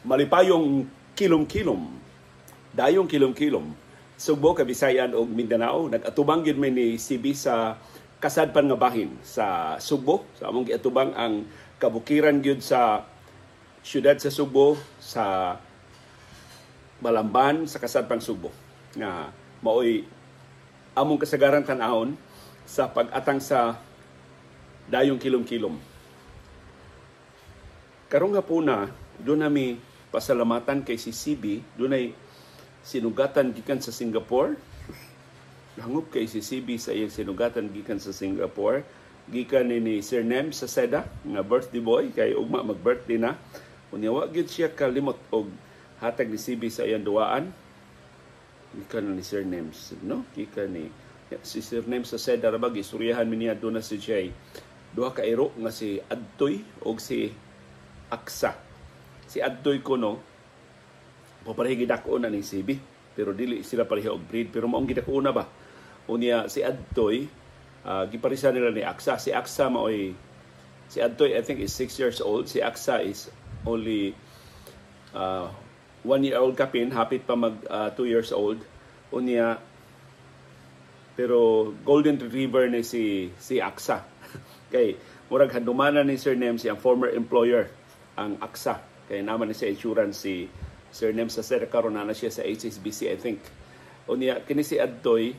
Malipayong kilom-kilom. Dayong kilom-kilom. Sugbo, Kabisayan ug Mindanao, nag-atubang gyud mi ni CB sa kasadpan nga bahin sa Sugbo. Sa among giatubang ang kabukiran gyud sa siyudad sa Sugbo, sa Balamban, sa kasadpang Sugbo. Nga maoy among kasagaran tan-awon sa pag-atang sa dayong kilom-kilom. Karong hapuna, doon nami pasalamatan kay si CB, dunay sinugatan gikan sa Singapore. Langob kay si CB sa iyang sinugatan gikan sa Singapore. Gikan ni Sir Nem sa Seda nga birthday boy, kay ugma mag-birthday na. Unya wa gyud siya kalimot og hatag ni CB sa iyang duwaan. Gikan ni Sir Nem, no? Gikan ni si Sir Nem sa Seda ra ba gisuryahan mi niya doon na si Jay. Duha ka iro nga si Adtoy og si Aksa. Si Adtoy kuno paparehi gidako na ni CB, pero dili sila pareha og breed, pero maong gidako na ba. Unya si Adtoy giparisa nila ni Aksa. Si Aksa maoy, si Adtoy I think is 6 years old, si Aksa is only 1 year old kapin, hapit pa mag 2 years old. Unya pero golden retriever ni si Aksa. Kay murag handumanan ni Sir Nem siyang former employer ang Aksa. Kay naman ni sa insurance si Sir Nem sa Sir, karon na siya sa HSBC I think. Unya kini si Adtoy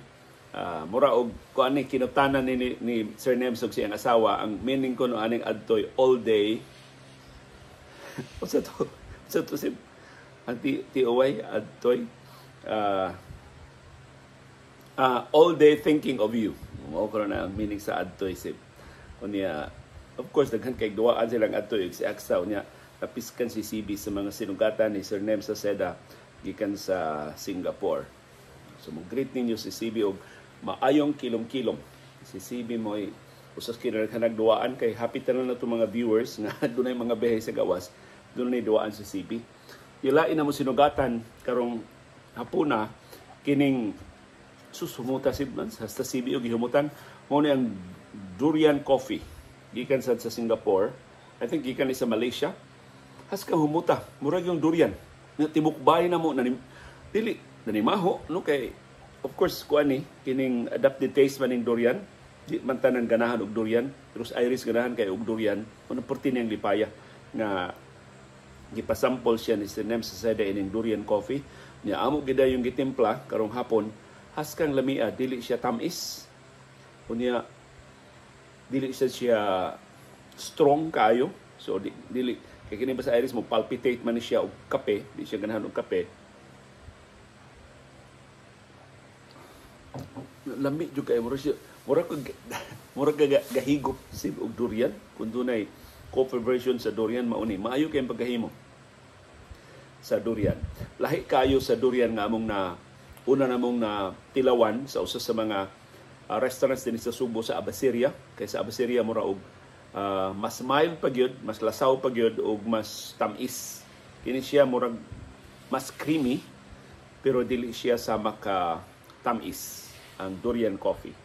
mura og kuan ni kinutanan ni Sir Nem og siyang asawa ang meaning ko no aning Adtoy all day. Unsa to? Unsa to si ang TOY Adtoy? All day thinking of you. Mao karon na ang meaning sa Adtoy si. Unya of course daghan kay duwaan silang Adtoy ug si Aksa. Unya napiskan si CB sa mga sinugatan ni Sir Nem sa Seda gikan sa Singapore. So mo-greet ninyo si CB og maayong kilom-kilom. Si CB mo'y usas kinahanglan duwaan kay happy tanan na itong mga viewers nga dunay mga behe sa gawas, dunay duwaan si CB. Ilain na mo sinugatan karong hapuna kining susumuta si sa CB og gihumutan mo ni ang durian coffee gikan sad sa Singapore. I think gikan ni sa Malaysia. Has ka humuta, murag yung durian. Tibukbay na mo nanim, dili nanimaho no kay of course kuan ni kining adapted taste man ning durian. Di man tanan ganahan og durian, pero sa Iris ganahan kay og durian. Kuno perti niyang lipaya nga gipasample siya ni Sir Nem sa Seda ining durian coffee. Nya amo gid yung gitimpla karong hapon. Haskang lamia, dili siya tamis. Unya dili siya strong kaayo. So dili kay kini ba sa Iris mo palpitate man ni siya og kape, di siya ganahan og kape. Lami jud kay mura siya, mura ka gahigop si og durian. Kun dunay coffee version sa durian mauni, maayo kay pagkahimo sa durian. Lahi kayo sa durian nga among na una namong na tilawan sa usa sa mga restaurants dinhi sa Subo sa Abaseria. Kay sa Abaseria mura og mas mild pa gyud, mas lasaw pa gyud og mas tamis. Kini siya murag mas creamy pero dili siya sa maka tamis ang durian coffee.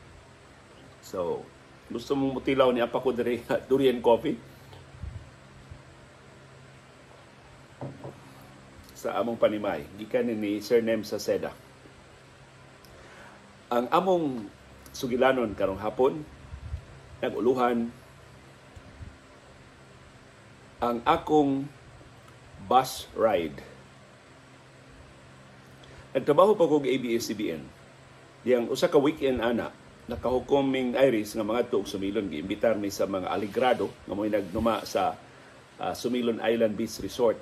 So gusto mong mutilaw ni apa ko diri durian coffee sa among panimay gikan ni Sir Nem sa Seda. Ang among sugilanon karong hapon naguluhan ang akong bus ride. Nagtrabaho pa kog ABS-CBN. Diyang usa ka weekend ana, nakahukom ming Iris nga mga tuog Sumilon, giimbitar mi sa mga aligrado nga mo'y nagnuma sa Sumilon Island Beach Resort.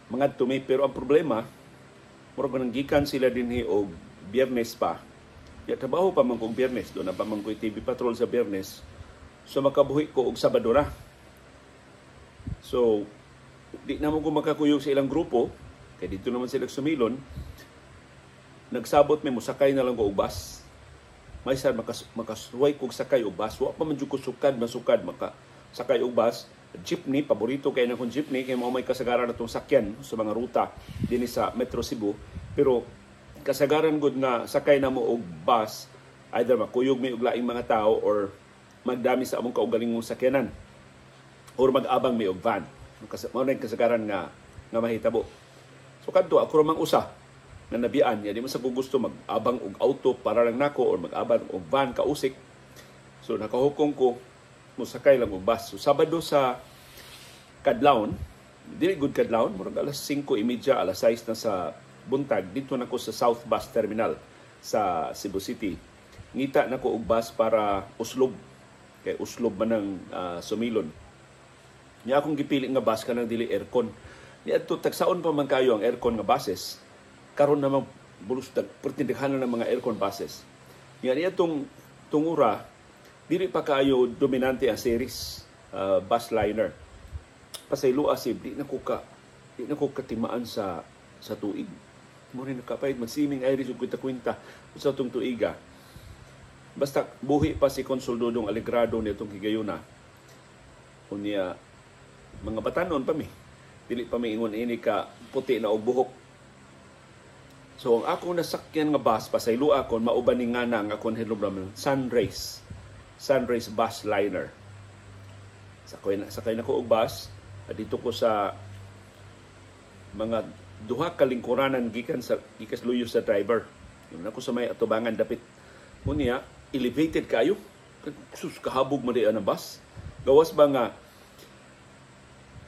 Mga tumi, pero ang problema, murag nang gikan sila dinhi og Biyernes pa. Ya trabaho pa man kog Biyernes, doon na pa man ko'y TV Patrol sa Biyernes. So makabuhi ko og Sabado na. So, di naman ko makakuyog sa ilang grupo, kay dito naman sila sumilon, nagsabot may musakay na lang ko og bus. May sad makasuway kog sakay og bus. Wa pa man jud ko sukad, masukad, makasakay og bus. Jeepney, paborito kay na kong jeepney, kay mao may kasagaran natong sakyan sa mga ruta dinhi sa Metro Cebu. Pero kasagaran gud nga sakay na mo og bus, either makuyog mi og laing mga tao or magdami sa among kaugalingong sakyanan or mag-abang mi og van. Mao na kasagaran nga nga mahitabo. So kadto ako ra mang usa nga nabiyaan niya, di man sa ko gusto mag-abang og auto para lang nako or mag-abang og van kausik. So nakahukong ko mosakay lang og bus. So Sabado sa kadlawon, dili gud kadlawon, murag alas 5:30, alas 6 na sa buntag, dito na ko sa South Bus Terminal sa Cebu City. Ngita na ko og bus para Oslob. Kay Oslob man ang sumilon. Nya akong gipili nga bus kanang dili aircon. Niadto tagsaon pa man kayo ang aircon nga buses. Karon naman bulos pertindaghanan ng mga aircon buses. Nya niadtong tungura dili pa kaayo dominante ang series bus liner. Pasayloa sib, di na ko katimaan sa tuig. Mo rin nakapayad magsiming iris ug kwenta-kwenta sa atong tuiga. Basta buhi pa si Consul Dodong Alegrado nitong higayuna. Unya mga batanon pa mi. Dili pa mi ingon ini ka puti na og buhok. So ang akong nasakyan nga bus, pasayloa kon mauban ni ngana ang akong hinumdum, Sunrace. Sunrace bus liner. Sakay na ko og bus dito ko sa mga duha ka lingkuranan gikan sa gikas luyo sa driver. Yun ako sa may atubangan dapit. Unya elevated kayo. Sus, kahabog man di ang bus. Gawas ba nga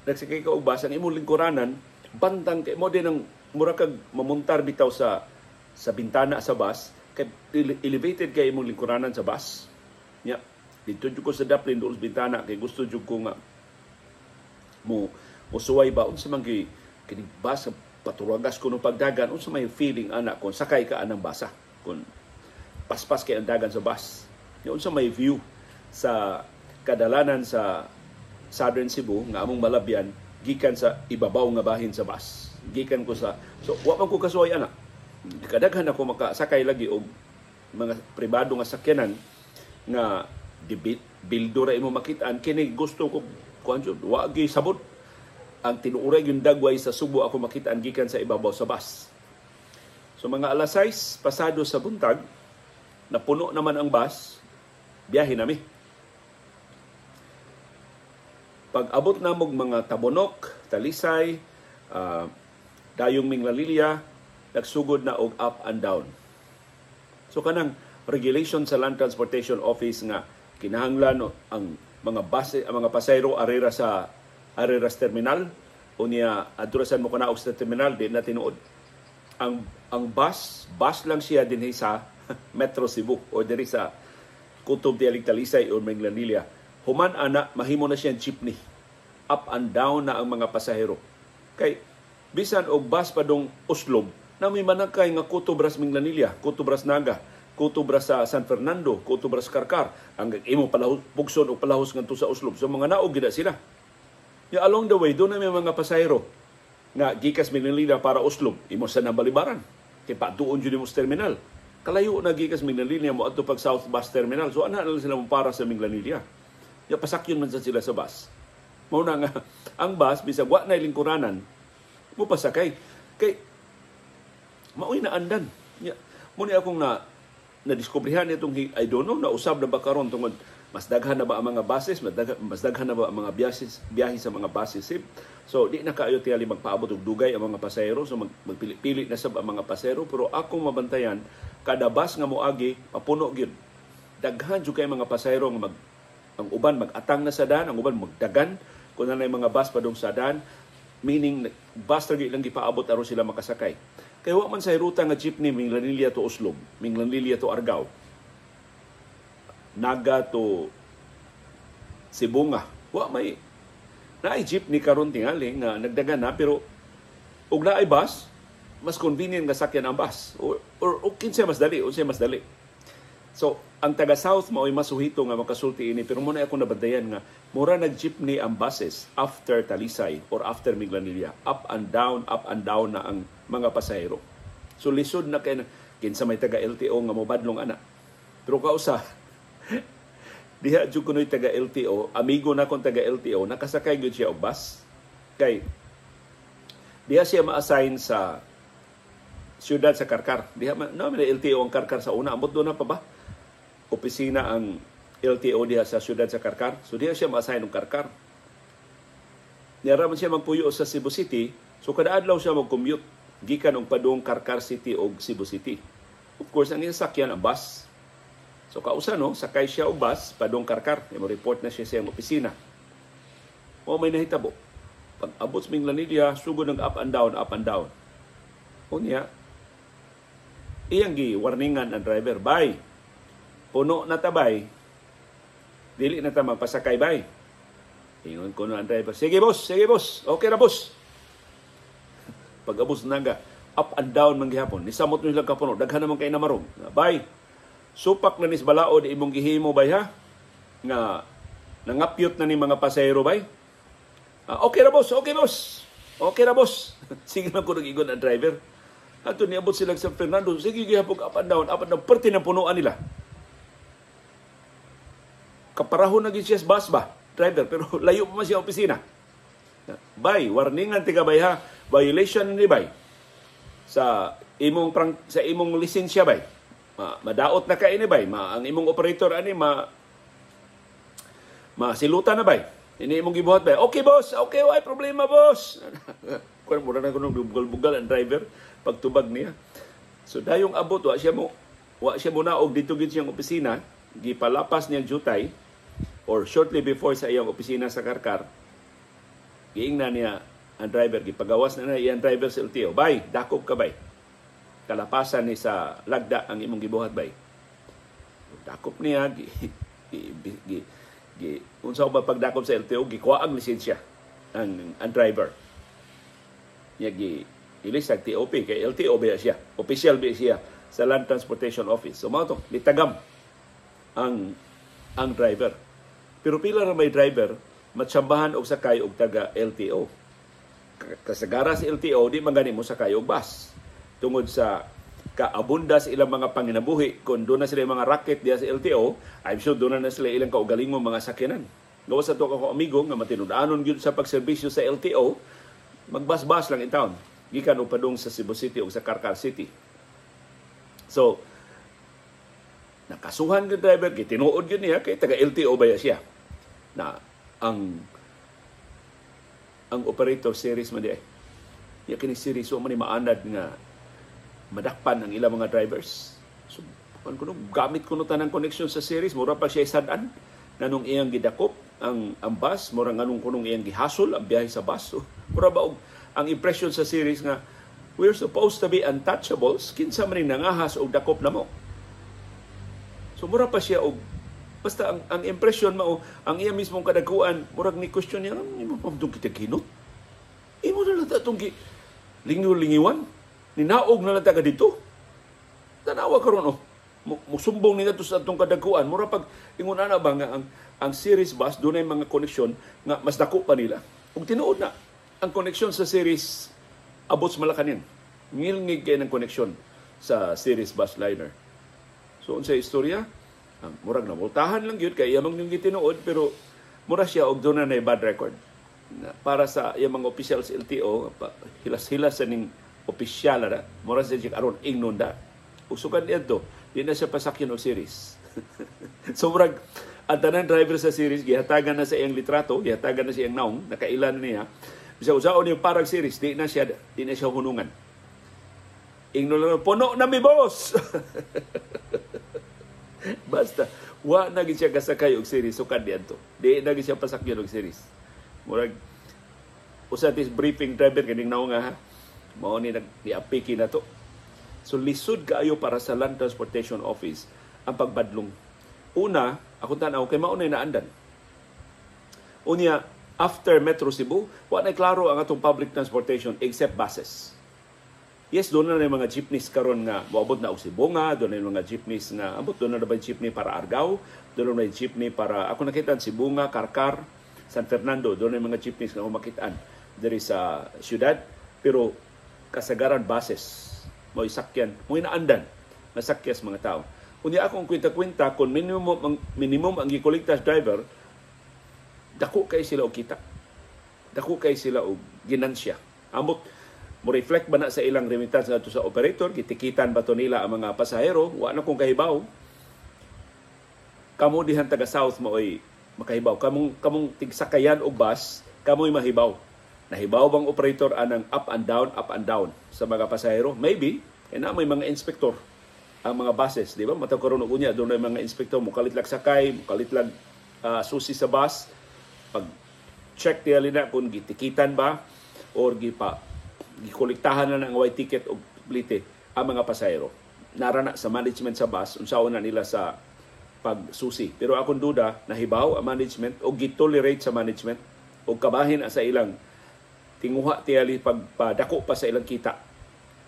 nagsakay ka og bus, ang imong lingkuranan bandang kay mo din ang mura kag mamuntar bitaw sa bintana sa bus kay elevated kay imong lingkuranan sa bus. Nya dito jud ko sa daplin dool sa bintana kay gusto jud ko nga mo mosuway ba unsa man kay kini bus paturagas ko no pagdagan, unsa may feeling ana kon sakay ka anang basa kun paspas kay ang dagan sa bus. Nya unsa may view sa kadalanan sa Southern Cebu nga among malabyan gikan sa ibabaw nga bahin sa bus. Gikan ko sa, so wa man ko kasuway ana. Kadaghan ako makasakay lagi og mga pribado nga sakyanan nga debit bildo ra imo makitaan, kini gusto ko kuan jud wa gi sabot ang tinuoray yung dagway sa Subo ako makitaan gikan sa ibabaw sa bus. So mga alas 6 pasado sa buntag, napuno naman ang bus, biyahe nami. Pag abot namog mga Tabunok, Talisay, Dayong Minglanilla, nagsugod na og up and down. So kanang regulation sa Land Transportation Office nga kinahanglan ang mga bus, ang mga pasahero arira sa terminal unya adto ra mo kanaog sa terminal, di na tinuod. Ang bus lang siya dinhi sa Metro Cebu o diri sa kutob di Talisay o Minglanilla. Human ana mahimo na siyang jeepney. Up and down na ang mga pasahero. Kay bisan og bus padong Oslob, na may manakay nga kutob ras Minglanilla, kutob ras Naga, kutob ras sa San Fernando, kutob ras Karkar, ang imo palahos pugson o palahos ngadto sa Oslob. So mga naog gid sila. Ya along the way doon na may mga pasahero nga gikas Minglanilla para Oslob, imo sa nabalibaran. Kay paduon jud imo sa terminal. Kalayo na gikas Minglanilla mo adto pag South Bus Terminal. So ana na lang sila mo para sa Minglanilla. Ya pasakyon man sa sila sa bus. Mao na nga ang bus bisag wa na lingkuranan mo pasakay kay maoy na andan. Ya mo ni akong na nadiskubrihan itong, I don't know, nausab na ba karon tungod mas daghan na ba ang mga buses, mas daghan na ba ang mga biyahe sa mga buses. So di na kaayo tingali magpaabot og dugay ang mga pasahero, so magpili-pili na sab ang mga pasahero, pero akong mabantayan kada bus nga moagi papuno gyud. Daghan jud kay mga pasahero nga ang uban mag-atang na sa daan, ang uban magdagan kun na mga bus padung sa daan, meaning bus ra gyud lang gipaabot aron sila makasakay. Kay wa man sa ruta nga jeepney Minglanilla to Oslob, Minglanilla to Argao, Naga to Sibonga. Wa may naay jeepney karon tingali nga nagdagan na, pero og naay bus, mas convenient nga sakyan ang bus or kinsay mas dali, unsay mas dali. So ang taga South mao'y masuhito nga makasulti ini, pero muna ako nabantayan nga mura nag jeepney ang buses after Talisay or after Minglanilla. Up and down na ang mga pasahero. So lisod na kay kinsa may taga LTO nga mobadlong ana. Pero kausa diha jud kunoy taga LTO, amigo na kon taga LTO, nakasakay gyud siya og bus. Kay diha siya ma-assign sa siyudad sa Karkar. Diha no may LTO ang Karkar sa una, ambot do na pa ba? Opisina ang LTO diha sa siyudad sa Karkar. So diha siya ma-assign og Karkar. Niara man siya magpuyo sa Cebu City, So kada adlaw siya mag-commute gikan og padung Carcar City og Cebu City. Of course, ang iyang sakyan ang bus. So kausa no, sakay siya og bus padung Carcar. Mo report na siya sa iyang opisina. O may nahitabo. Pag abot sa Minglanilla, sugod ng up and down, up and down. Unya, iyang gi-warningan ang driver, "Bay, puno na ta bay, dili na ta magpasakay bay." Ingon ko ang driver, "Sige boss, sige boss, okay na boss." Pag abot sa Naga, up and down man gihapon. Nisamot nila kapuno, daghan naman kay namarog. "Bay, supak na nis balaod imong gihimo bay ha, nga nangapyot na ni mga pasahero bay." "Okay ra boss, okay boss. Okay ra boss." Sige lang ko nag-ingon ang driver. Ato niabot sila sa Fernando, sige gihapon up and down, up and down, perti na punuan nila. Kaparahon na gid siya sa bus ba, driver, pero layo pa man siya opisina. "Bay, warningan tika bay ha, violation ni bay sa imong lisensya bay. Madaot na ka ini bay, ang imong operator ani ma masilutan na bay. Ini imong gibuhat bay." "Okay boss, okay, way problema boss." Kuan mura na kuno bugal-bugal ang driver pagtubag niya. So dayong abot, wa siya mo naog dito gid siyang opisina, gipalapas niyang jutay or shortly before sa iyang opisina sa Carcar, giingnan niya ang driver, gipagawas na na iyang driver sa LTO. "Bay, dakop ka bay. Kalapasan ni sa lagda ang imong gibuhat bay." Dakop niya, gi, gi, gi, gi, unsa ba pagdakop sa LTO, gikuha ang lisensya ang driver. Niya gi ilisag TOP kay LTO ba siya, official ba siya sa Land Transportation Office. So mao to, nitagam ang driver. Pero pila ra may driver matsambahan og sakay og taga LTO. Kasagara sa LTO di man gani mo sakay og bus tungod sa kaabunda sa ilang mga panginabuhi. Kung doon na sila yung mga racket diya sa LTO, I'm sure doon na sila ilang kaugalingong mga sakyanan. Gawas sa to ako amigo nga matinud-anon gyud sa pagserbisyo sa LTO, magbas-bas lang in town gikan og padung sa Cebu City o sa Carcar City. So nakasuhan ng driver, gitinuod gyud niya kay taga LTO ba siya. Na ang operator series man di ay. Ya kini series so man ni maanad nga madakpan ang ilang mga drivers. So kan kuno gamit kuno tanang connection sa series, mura pa siya sad-an nganong iyang gidakop ang bus, mura nganong kunong iyang gihasol ang biyahe sa bus. So, mura ba og ang impression sa series nga we're supposed to be untouchables, kinsa man ning nangahas og dakop namo? So mura pa siya og basta ang impression mao ang iya mismong kadakuan, murag ni question niya, "Imo pa man kita ginot. Imo na lang atong gi lingyo-lingiwan. Ninaog na lang ta ka dito. Tanawa karon oh. Musumbong ni ngadto sa atong kadakuan." Mura pag ingon ana ba nga ang series bus dunay mga koneksyon nga mas dako pa nila. Ug tinuod na ang koneksyon sa series abot sa Malacañang. Ngilngig kay ng koneksyon sa series bus liner. So unsay istorya? Ang murag na multahan lang gyud kay iya man yung gitinuod, pero mura siya og doon na bad record. Na, para sa iyang mga opisyal sa LTO, hilas-hilas sa ning opisyal na, mura siya aron ingnon da. Ug sukad niadto, di na siya pasakyon og series. So murag ang tanan driver sa series gihatagan na sa iyang litrato, gihatagan na sa iyang naong, nakailan na niya. Bisa usaon yung parang series, di na siya hunungan. Ingnon lang, "Puno na mi boss." Basta wa na gid siya kasakay og series sukad diadto. Di na gid siya pasakyon og series. Murag usa tis briefing driver kining naong nga ha. Mao ni nag niapiki na to. So lisod kaayo para sa Land Transportation Office ang pagbadlong. Una, akong tan-aw kay mao na naandan. Unya, after Metro Cebu, wa na klaro ang atong public transportation except buses. Yes, doon na yung mga jeepneys karon nga moabot na og Sibonga, doon na yung mga jeepneys nga abot, doon na ba yung jeepney para Argao, doon na yung jeepney para ako nakita Sibonga, Carcar, San Fernando, doon na yung mga jeepneys nga ako makitaan diri sa syudad, pero kasagaran buses mo isakyan, mo inaandan masakya sa mga tao. Unya akong kwenta-kwenta kung minimum ang gikolekta sa driver, dako kay sila og kita. Dako kay sila og ginansya. Amot mo reflect ba na sa ilang remittance ngadto sa operator, gitikitan ba to nila ang mga pasahero, wa na kong kahibaw. Kamo dihan taga South maoy makahibaw. Kamong tigsakayan og bus, kamoy mahibaw. Nahibaw bang operator anang up and down sa mga pasahero? Maybe kay na may mga inspektor ang mga buses, di ba? Matag karon og unya doon mga inspektor mukalit lag sakay, mukalit lag susi sa bus, pag check tingali na kung gitikitan ba or gipa gikolektahan na ng white ticket og plite ang mga pasahero. Nara na sa management sa bus unsaon na nila sa pagsusi. Pero akong duda, nahibaw ang management o gitolerate sa management o kabahin sa ilang tinguha tiyali pagpadako pa sa ilang kita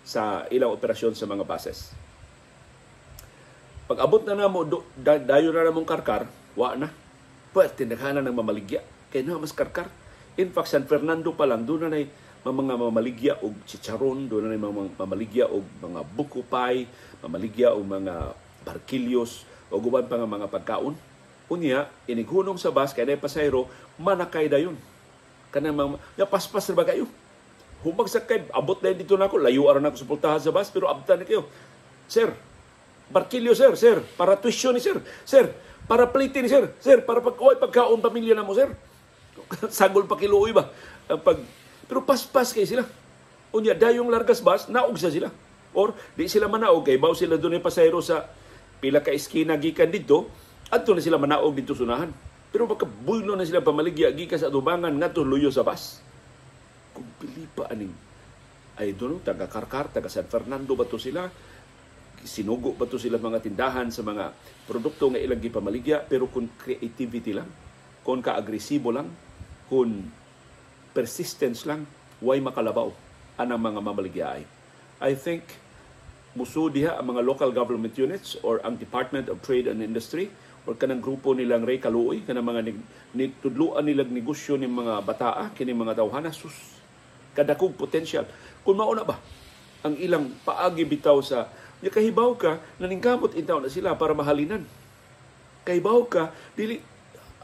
sa ilang operasyon sa mga buses. Pag abot na namo, dayon na namong Karkar, wa na. Pwerte naghanan ng mamaligya. Kaya na mas Karkar. In fact, San Fernando pa lang, doon na mga mamaligya og chicharon, doon na mga mamaligya og mga buko pie, mamaligya og mga barkilyos, o guban pa nga mga pagkaon. Unya, inighunong sa bus, kaya na pasahero, manakay dayon. Kanang mga, ya paspas na ba kayo? Humag sa kay, abot na dito na ako, layo aran ako sa pultahan sa bus, pero abtan na kayo. Sir, barkilyo sir, sir, para tuition ni sir, sir, para plite ni sir, sir, para pag pagkaon pamilya na mo, sir. Sagol pa kiluoy ba? Pag, pero paspas kay sila. Unya, dayong largas bus, naog sa sila. Or, di sila manaog, kay baw sila doon yung pasahero sa pila ka eskina gikan dito, adto na sila manaog dito sunahan. Pero baka buylo na sila pamaligya gikan sa atubangan ngadto luyo sa bus. Kung pili pa aning ay doon, taga Karkar, taga San Fernando ba to sila? Sinugo ba to sila mga tindahan sa mga produkto nga ilang gipamaligya? Pero kung creativity lang, kung ka-agresibo lang, kung persistence lang, way makalabaw anang mga mamaligya ay. I think muso diha ang mga local government units or ang Department of Trade and Industry or kanang grupo nilang Ray Kaluoy, kanang mga nitudluan nilang negosyo ni mga bataa, kini mga tawhana, sus, kadakog potential. Kung mauna ba ang ilang paagi bitaw sa kahibaw ka, naningkamot intaw na sila para mahalinan. Kahibaw ka, dili,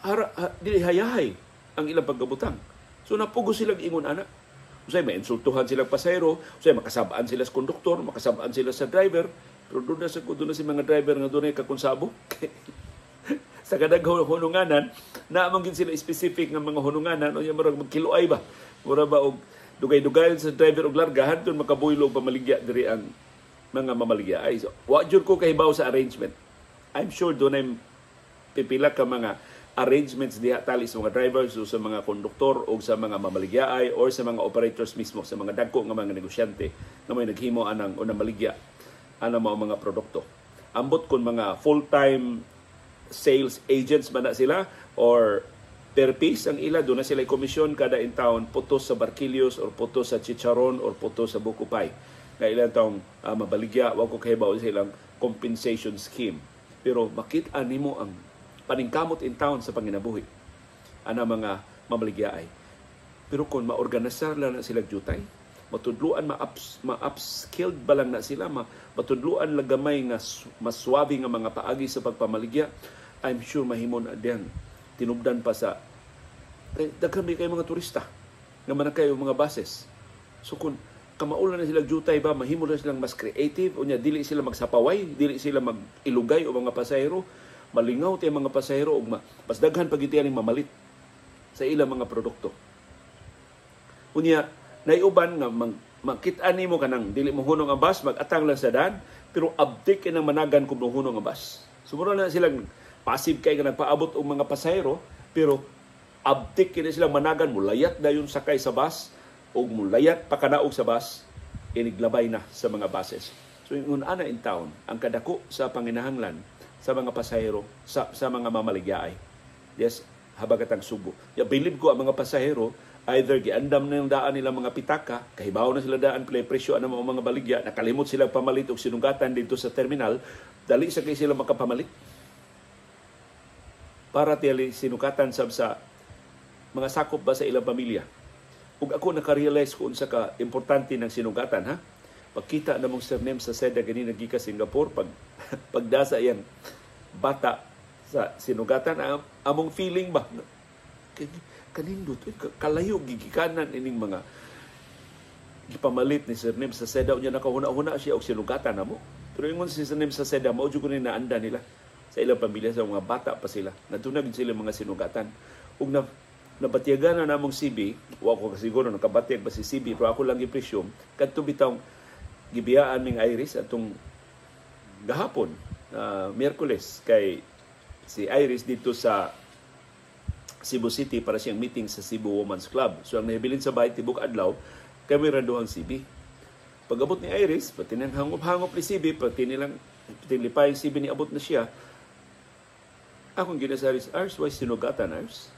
hara, dili hayahay ang ilang paggabutang. So napugo silang ingon ana. Usay mainsultuhan silang pasahero, usay makasabaan sila sa konduktor, makasabaan sila sa driver, pero doon na si mga driver nga doon ay kakonsabo. Sa kadag hununganan, naamang gin sila specific nga mga hununganan, o yung murag magkiluay ba? Mura ba og dugay-dugay sa driver og larga, hantun makabuylo og pamaligya diri ang mga mamaligya. Ay, so, wa jud ko kahibaw sa arrangement. I'm sure doon ay pipila ka mga arrangements diha tali sa mga drivers o sa mga konduktor o sa mga mamaligyaay or sa mga operators mismo, sa mga dagko nga mga negosyante na may naghimo anang o namaligya anang mga produkto. Ambot kung mga full-time sales agents ba na sila or per piece ang ila, doon na sila komisyon kada in town, putos sa barquillos or putos sa chicharon or putos sa buko pie na ilang taong mabaligya, wa ko kahibaw sa ilang compensation scheme. Pero makita nimo ang paningkamot in town sa panginabuhi ana mga mamaligyaay. Pero kung maorganisar lang na sila jutay, matudluan, ma-upskilled ba lang na sila, matudluan lang gamay nga mas swabe nga mga paagi sa pagpamaligya, I'm sure mahimon na diyang tinubdan pa sa daghan kay mga turista nga manakay og mga buses. So kung kamaulan na sila jutay ba, mahimo na silang mas creative, unya dili sila magsapaway, dili sila mag-ilugay o mga pasahero, malingaw ti mga pasahero og mas daghan pag iti mamalit sa ilang mga produkto. Unya naiuban nga makit-an nimo kanang dili mo hunong ang bus, mag-atang lang sa daan, pero abdik kay nang managan kung hunong ang bus. So mura na silang passive kay nga nagpaabot og mga pasahero, pero abdik kay silang managan, mulayat dayon sakay sa bus og mulayat pakanaog sa bus, iniglabay na sa mga buses. So ingon ana in town ang kadako sa panginahanglan sa mga pasahero, sa mga mamaligyaay. Yes, habagatang Subo. Ya, believe ko ang mga pasahero, either giandam na yung daan nila mga pitaka, kahibaw na sila daan, play presyo ang mga baligya, nakalimot sila pamalit og sinugatan dito sa terminal, dali sa kay sila makapamalit. Para tiyali sinukatan sab sa mga sakop ba sa ilang pamilya. Ug ako nakarealize ko unsa ka importante ng sinugatan, ha? Pagkita na mong surname sa seda ganina gikan Singapore, pagdasa yan bata sa sinugatan, among feeling ba kanindot kalayo gigikanan ining mga gipamalit ni surname sa seda, unya nakahuna-huna siya og sinugatan namo. Pero ingon si surname sa seda, mao jud kuno naanda nila sa ilang pamilya, sa mga bata pa sila, naduna gid sila mga sinugatan. Ug na Nabatyagan na namong CB, wa ko kasiguro nakabatyag ba si CB, pero ako lang gi-presume, kadto bitawng gibiyaan ming Iris atong gahapon, Miyerkules, kay si Iris dito sa Cebu City para siyang meeting sa Cebu Women's Club. So ang nahibilin sa bahay tibok adlaw, kami randuhang CB. Pag-abot ni Iris, pati nang hangop-hangop ni CB, pati nilang pati lipay CB ni abot na siya, akong ginasaris, "Ars, why sinugatan, Ars?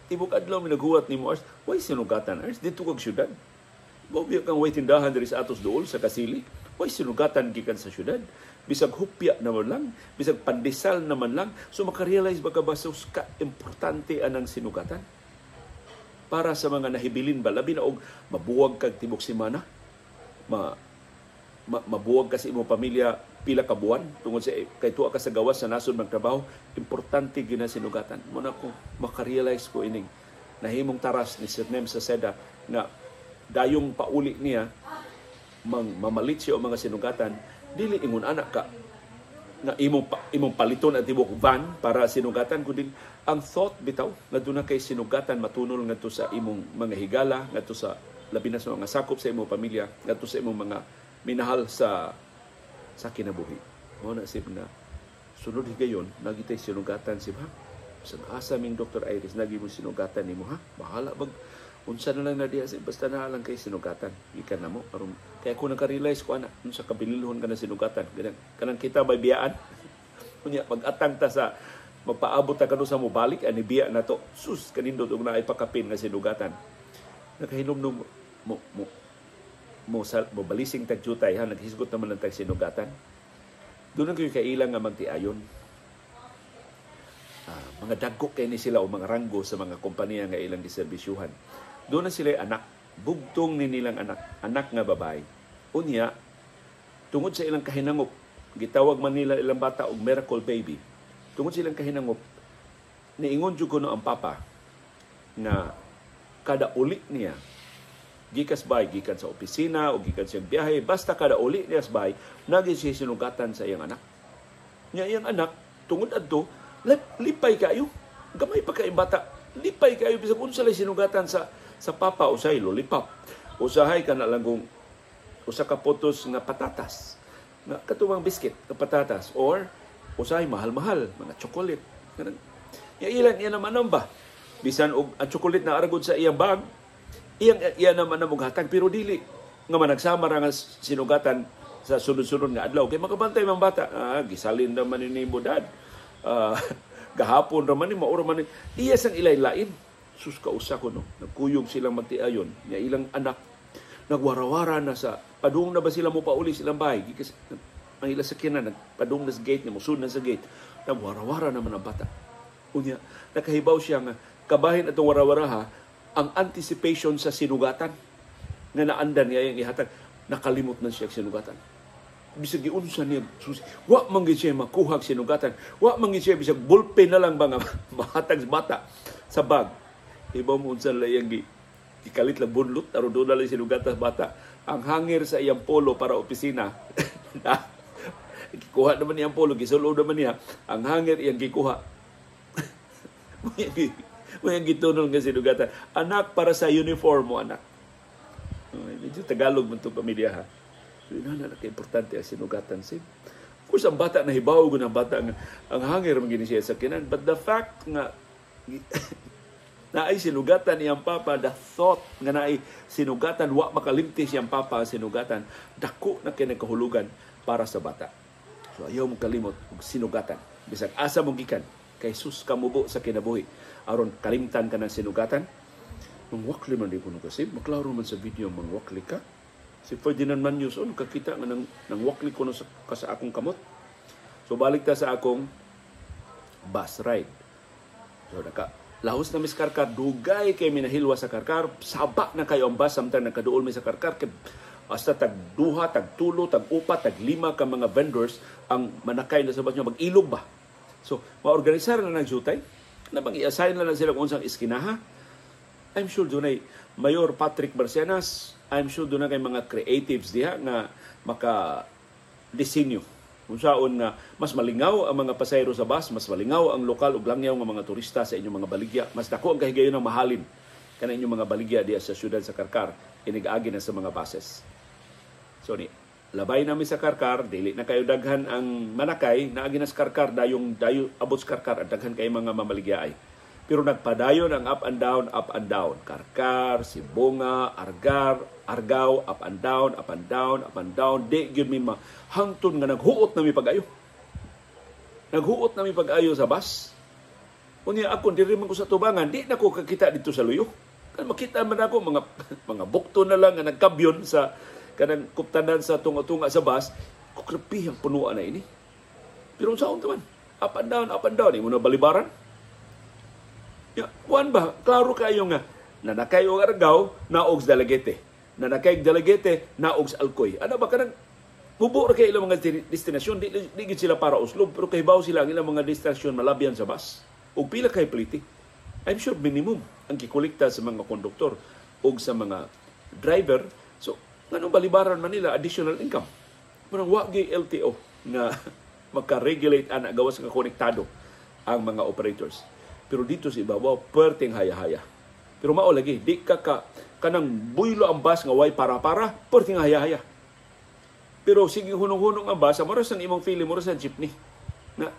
Tibok adlaw mi naghuwat nimo, Ars. Why sinugatan, Ars? Dito kag syudad. Mao kang way tindahan diri sa atos duol sa Kasili. Way sinugatan gikan sa syudad. Bisag hupya naman lang, bisag pandesal naman lang." So makarealize ba ka ba ka importante anang sinugatan? Para sa mga nahibilin ba, labi na og mabuwag kag tibok semana, mabuwag ka sa imong pamilya pila ka buwan tungod sa kay tuwa ka sa gawas sa nasod magtrabaho, importante gyud na sinugatan. Mo na ko makarealize ko ining nahimong taras ni Sir Nem sa Seda nga dayong pauli niya mang mamalit siya og mga sinugatan. Dili ingon anak ka nga imong paliton ang tibok van para sinugatan, kundi ang thought bitaw nga duna kay sinugatan matunol ngadto sa imong mga higala, ngadto sa labi na sa mga sakop sa imong pamilya, ngadto sa imong mga minahal sa kinabuhi. Mao na sib na sunod higayon nagitay sinugatan, sib, ha. Sa asa ming Dr. Iris nagi mo sinugatan nimo, ha. Bahala bag unsa na lang na diha, basta na lang kay sinugatan. Gikan namo aron kay ako naka-realize ko ana unsa kabililhon ka na sinugatan. Kanang, kanang kita bay biyaan. Unya pag-atang ta sa magpaabot ta kanu sa mobalik ani biya na to. Sus, kanindot og naay pakapin nga sinugatan. Nakahinumdum mo mo mo sa mo balising tag jutay, ha, naghisgot naman lang tag sinugatan. Doon kayo kailang nga magtiayon. Mga dagko kay ni sila o mga ranggo sa mga kompanya nga ilang giserbisyuhan. Doon na sila anak, bugtong ni nilang anak, anak nga babae. Unya, tungod sa ilang kahinangop, gitawag man nila ilang bata og miracle baby. Tungod sa ilang kahinangop, niingon jud kuno ang papa na kada uli niya gikas bay, gikan sa opisina o gikan sa biyahe, basta kada uli niya sa bay, nagi siya sinugatan sa iyang anak. Nya iyang anak, tungod adto, lipay kayo. Gamay pa kay bata, lipay kayo bisag unsa lay sinugatan sa papa, usay lollipop. Usahay kana lang kung usa ka putos nga patatas, nga katumang biscuit nga patatas, or usahay mahal-mahal mga chocolate. Kanang ya ilan iya naman ba? Bisan og ang chocolate na aragod sa iyang bag, iyang iya naman ang hatag, pero dili nga managsama ra nga sinugatan sa sunod-sunod nga adlaw kay makabantay man bata. Ah, gisalin naman ni mo, dad. Gahapon ra man ni maura man ni iya sang ilay-lain. Sus, kausa ko no, nagkuyog silang magtiayon nya ilang anak nagwarawara na sa padung na ba sila mo pauli silang bahay gikas ang ila sakyanan nagpadung na sa gate, ni mosud na sa gate, nagwarawara naman ang bata. Unya nakahibaw siya nga kabahin atong warawara ha, ang anticipation sa sinugatan nga naandan niya iyang ihatag, nakalimot na siya sinugatan. Bisag giunsa niya susi, wa man gid siya makuha og sinugatan. Wa man gid siya bisag ballpen na lang ba nga mahatag sa bata sa bag. Iba mo unsa lang iyang gikalit lang bunlot aron doon na lang sinugatan sa bata. Ang hangir sa iyang polo para opisina. Gikuha naman niya ang polo, gisulo naman niya. Ang hangir iyang gikuha. May gitunol nga sinugatan. "Anak, para sa uniform mo, anak." Medyo Tagalog man itong pamilya, ha. So, ina na importante ang sinugatan. Sib. Of course, ang bata nahibaw ang bata nga ang hangir man gini siya sa kinan. But the fact nga naay sinugatan iyang papa, the thought nga naay sinugatan, wa makalimti siyang papa ang sinugatan, dako na kinakahulugan para sa bata. So ayaw mo kalimot og sinugatan. Bisag asa mo gikan, kay sus kamubo sa kinabuhi aron kalimtan ka ng sinugatan. Mangwakli man di ko kasi, maklaro man sa video mangwakli ka. Si Ferdinand Manyos, oh, kakita nga nang wakli ko no sa akong kamot. So balik ta sa akong bus ride. So naka lahos na mis Karkar, dugay kay minahilwa sa Karkar, saba na kayo ang bus samtang nakaduol mi sa Karkar kay hasta tag duha, tag tulo, tag upat, tag lima ka mga vendors ang manakay na sa bus nyo, mag-ilog ba. So maorganisar na ng jutay, na bang i-assign na lang sila kung unsang iskinaha. I'm sure dunay Mayor Patrick Barcenas, I'm sure dunay kay mga creatives diha nga maka disenyo Unsaon nga mas malingaw ang mga pasahero sa bus, mas malingaw ang lokal ug langyaw nga mga turista sa inyong mga baligya, mas dako ang kahigayon ng mahalin kana inyong mga baligya diya sa syudad sa Karkar inig-agi na sa mga buses. So ni labay nami sa Karkar, dili na kayo daghan ang manakay, naagi na sa Karkar dayong dayo abot sa Karkar at daghan kay mga mamaligya ay. Pero nagpadayon ang up and down, up and down. Karkar, Sibonga, Argar, Argao, up and down, up and down, up and down. Di gyud mi hangtod nga naghuot na mi pag-ayo. Naghuot na mi pag-ayo sa bus. Unya ako diri man ko sa tubangan, di na ko kakita dito sa luyo. Kan makita man ako mga bukto na lang nga nagkabyon sa kanang kuptanan sa tunga-tunga sa bus. Kukrapi ang punuan na ini. Pero unsaon man? Up and down, up and down. Imo na balibaran. Ya, kuan ba? Klaro kayo nga nanakay og Argao, naog sa Dalaguete. Nanakay og Dalaguete, naog sa Alcoy. Ano ba kanang mubo ra kay ilang mga destinasyon, di gid sila para Oslo, pero kahibaw sila ang ilang mga destinasyon malabyan sa bus. Og pila kay pliti. I'm sure minimum ang gikolekta sa mga konduktor og sa mga driver. So, nganong balibaran man nila additional income? Murang wa gyud LTO nga maka-regulate ana gawas nga konektado ang mga operators. Pero dito sa ibabaw, perting haya-haya. Pero mao lagi, di ka kanang buylo ang bus nga way para-para, perting haya-haya. Pero sige hunong-hunong ang bus, mura sa imong feeling, mura sa jeepney. Na,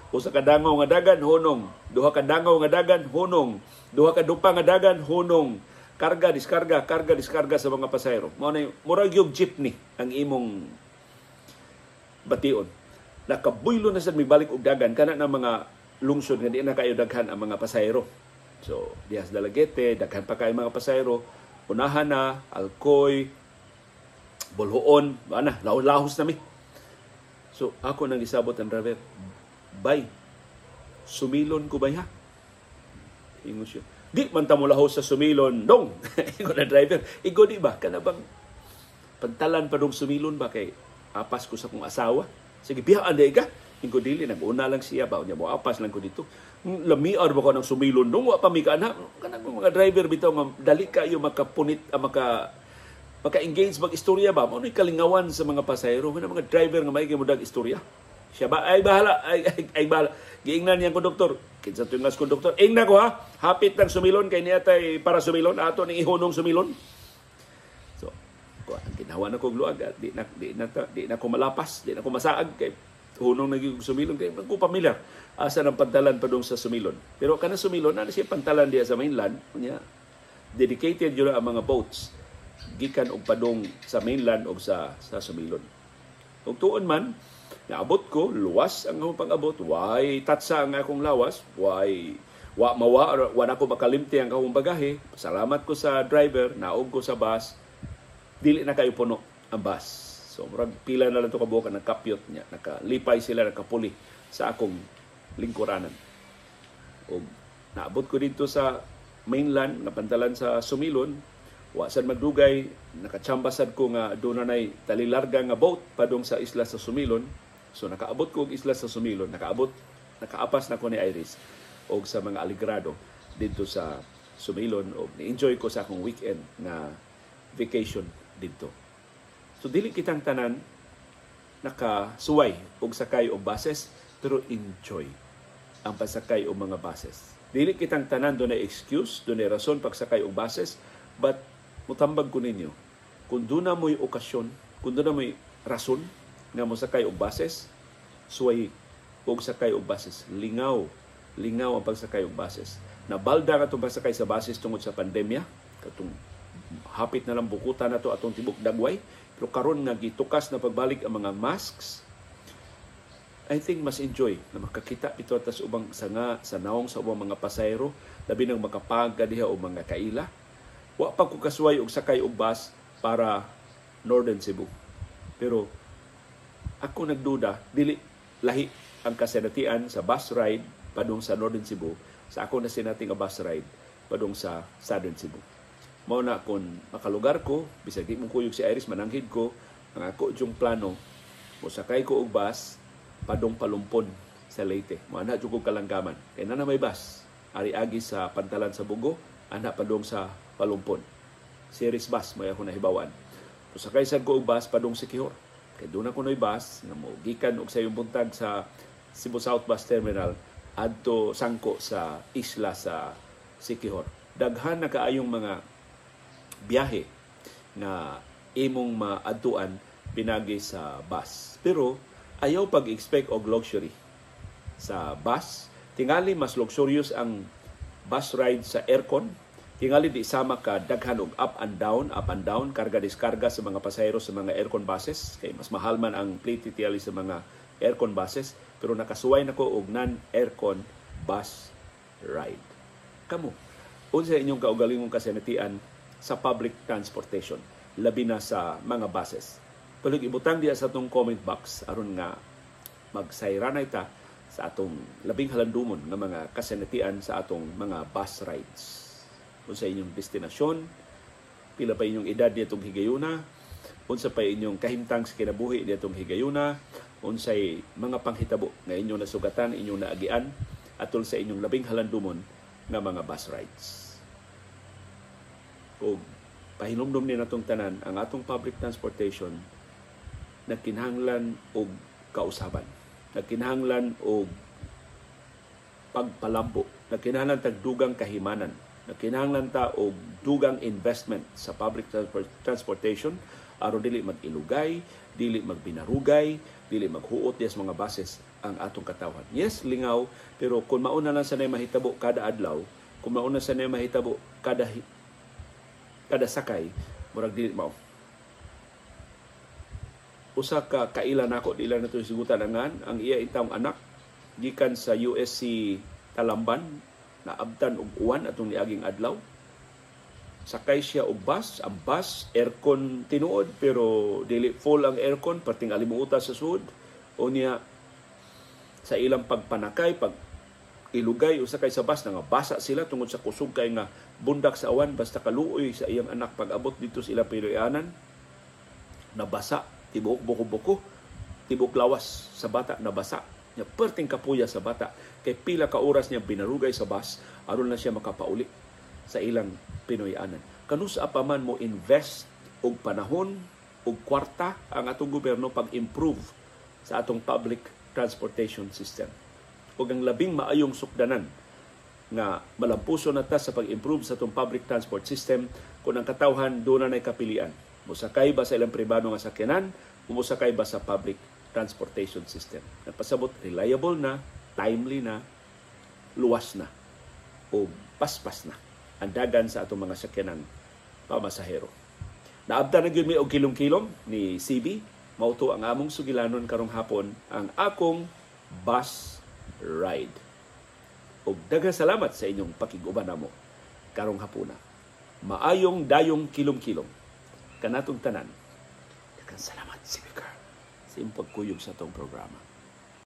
usa ka dangaw nga dagan, hunong. Duha ka dangaw nga dagan, hunong. Duha ka dupa nga dagan, hunong. Karga, diskarga, karga, diskarga sa mga pasahero. Mao na mura gyud jeepney ang imong bation. Nakabuylo na sad mibalik og dagan kana na mga lungsod nga di na kayo daghan ang mga pasahero. So, diha sa Dalaguete, daghan pa kayo mga pasahero. Unahan na, Alcoy, Bolhoon, ana, lahos na mi. So, ako nang gisabot ang driver, bay, Sumilon ko bay ha? Ingon siya, di man ta mo lahos sa Sumilon, dong. Ingon na driver, igo di ba? Kana bang pantalan pa dong Sumilon ba kay apas ko sa kong asawa? Sige, biyaan di ka. Ingo dili, nag-una lang siya ba? Unya mo, apas lang ko dito. Lamiar ba ko ng Sumilon dong? Wa pa mi ka na. Kanang mga driver bitaw nga dali kayo makapunit, maka-engage mag-istorya ba? Mao ni kalingawan sa mga pasahero. Kanang mga driver nga maigi mo dag istorya. Siya ba? Ay bahala, ay bahala. Giingnan niyang konduktor. Kinsa tuwing mas konduktor. Ingna ko ha. Hapit ng Sumilon kay niya tay para Sumilon. Ato ning ihunong Sumilon. So, ang ginawa na ko luag, di na ko malapas, di na ko masaag kay hunong naging Sumilon kay ko pamilyar asa ng pantalan padung sa Sumilon. Pero kana Sumilon na siya pantalan diya sa mainland, unya dedicated yun ang mga boats gikan og padung sa mainland og sa Sumilon. Ug tuon man naabot ko, luwas ang akong pag-abot, way tatsa ang akong lawas, way wa mawa wa na ko makalimti ang akong bagahe. Salamat ko sa driver, naog ko sa bus, dili na kayo puno ang bus. So, murag pila na lang ito kabuok ang nagkapyot niya. Nakalipay sila, nakapuli sa akong lingkuranan. O, naabot ko dito sa mainland, napantalan sa Sumilon. Wa sad magdugay, nakachambasad ko nga doon na na'y talilarga nga boat padung sa isla sa Sumilon. So, nakaabot ko og isla sa Sumilon. Nakaapas na ko ni Iris o sa mga aligrado dito sa Sumilon. O, ni-enjoy ko sa akong weekend na vacation dito. So dili kitang tanan nakasuway og sakay og buses, pero enjoy ang pasakay og mga buses. Dili kitang tanan dunay excuse, dunay rason pagsakay og buses, but mutambag ko ninyo, kung doon na mo'y okasyon, kung doon na mo'y rason nga mosakay og buses, suway og sakay og buses. Lingaw, lingaw ang pagsakay og buses. Nabalda ka itong pagsakay sa buses tungod sa pandemya, katong hapit na lang bukutan na to atong tibok dagway, pero karon nga gitukas na pagbalik ang mga masks, I think mas enjoy na makakita pito tas ubang sanga sa naong sa ubang mga pasahero, labi nang makapag diha og mga kaila. Wa pa ko kasuway og sakay og bus para Northern Cebu. Pero ako nagduda, dili lahi ang kasinatian sa bus ride padung sa Northern Cebu sa ako na sinati nga bus ride padung sa Southern Cebu. Mao na kung makalugar ko, bisag di mo kuyog si Iris, mananghid ko, ang ako yung plano, mosakay ko og bus padung Palumpon sa Leyte. Mo ana jud kog kalanggaman. Kay na may bus ari-agi sa pantalan sa Bugo, ana padung sa Palumpon. Series bus may ako nahibawan. Mosakay sad ko og bus padung Siquijor. Kay doon ako no'y bus nga mo gikan og sayong buntag sa Cebu South Bus Terminal adto sangko sa isla sa Siquijor. Daghan na kaayong mga biyahe na imong maadtuan pinagi sa bus. Pero ayaw pag-expect og luxury sa bus. Tingali mas luxurious ang bus ride sa aircon. Tingali di sama ka daghan og up and down, karga diskarga sa mga pasahero sa mga aircon buses kay mas mahal man ang plate tingali sa mga aircon buses, pero nakasuway nako og non-aircon bus ride. Kamo, unsa inyong kaugalingong kasinatian sa public transportation, labi na sa mga buses? Palihog ibutang diya sa atong comment box aron nga magsayranay ta sa atong labing halandumon nga mga kasinatian sa atong mga bus rides. Unsa inyong destinasyon, pila pa inyong edad niadtong higayuna, unsa pa inyong kahimtang sa kinabuhi niadtong higayuna, unsay mga panghitabo nga inyong nasugatan, inyong naagian atol sa inyong labing halandumon nga mga bus rides. O pahinumdum ni natong tanan, ang atong public transportation nagkinahanglan og kausaban, nagkinahanglan og pagpalambo, nagkinahanglan tag dugang kahimanan, nagkinahanglan ta og dugang investment sa public transportation aron dili mag-ilugay, dili magbinarugay, dili maghuot diya sa mga buses ang atong katawhan. Yes, lingaw, pero kung mauna lang sanay mahitabo kada adlaw, kung mauna sanay mahitabo kada kada sakay, murag dili mao. Usa ka kaila nako, di lang nato hisgutan ang, ang iya intawong anak gikan sa USC Talamban, naabtan og uwan atong niaging adlaw. Sakay siya og bus, ang bus aircon tinuod pero dili full ang aircon, perting alimuota sa sud. O niya sa ilang pagpanakay, pag ilugay o sakay sa bus, nangabasa sila tungod sa kusog kay nga bundak sa awan. Basta kaluoy sa iyang anak, pag abot dito sa ilang Pinoyanan, nabasa tibuok buko-buko, tibuok lawas sa bata nabasa. Nya perting kapuya sa bata kay pila ka oras niya binarugay sa bus aron na siya makapauli sa ilang Pinoyanan. Kanusa pa man mo invest og panahon og kwarta ang atong gobyerno pag-improve sa atong public transportation system. Ug ang labing maayong sukdanan nga malampuso na ta sa pag-improve sa atong public transport system kung ang katawhan doon na kapilian. Mosakay ba sa ilang pribado nga sakyanan o mosakay ba sa public transportation system? Nagpasabot, reliable na, timely na, luwas na, o paspas na ang dagan sa atong mga sakyanan pamasahero. Naabtan na gyud mi og kilom-kilom ni CB. Mauto ang among sugilanon karong hapon, ang akong bus ride. Og daghang salamat sa inyong pakig-uban namo karong hapuna. Maayong dayong kilom-kilom kanatong tanan. Daghang salamat, CB Girl, sa imong pagkuyog sa atong programa.